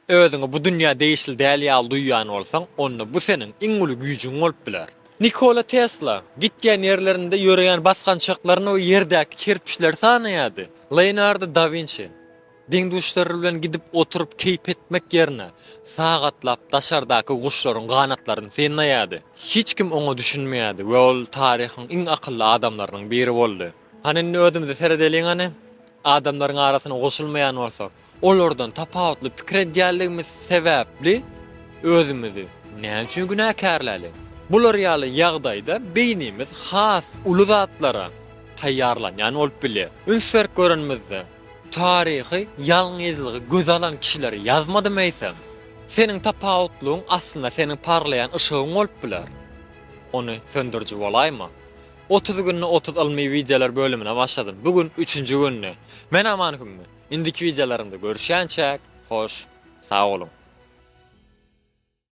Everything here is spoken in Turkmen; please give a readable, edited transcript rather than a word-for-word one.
Özüňi bu dünýä degişli däl ýaly duýýan bolsaň, onda bu seniň iň uly güýjüň bolup biler. Nikola Tesla gitýän ýerlerinde ýöreýän basgançaklaryny we ýerdäki kerpiçleri sanaýardy. Leonardo da Winçi deň-duşlary bilen gidip oturyp keýp etmek ýerine, sagatlap daşardaky guşlaryň ganatlaryny synlaýardy. Hiç kim oňa düşünmeýärdi we ol taryhyň iň akylly adamlarynyň biri boldy. Hany indi özümize seredeliň hany, adamlaryň arasyna goşulmaýan bolsak, olardan tapawutly pikir edýänligimiz sebäpli özümizi näme üçin günäkärläli? Bular ýaly ýagdaýda beýnimiz has uly zatlara taýýarlanýan bolup bilýär. Üns berip görenimizde, taryhy ýalňyzlygy göze alan kişileri ýazmadym eýsem? Seniň tapawutlygyň aslynda seniň parlaýan yşygyň bolup biler. Ony söndüriji bolaýma. 30 günde 30 ylmy wideolar bölümine başladym. Bu gün üçünji gündi. Men Aman Hümmi. Indiki wideolarymda görüşýänçäk, hoş sag boluň!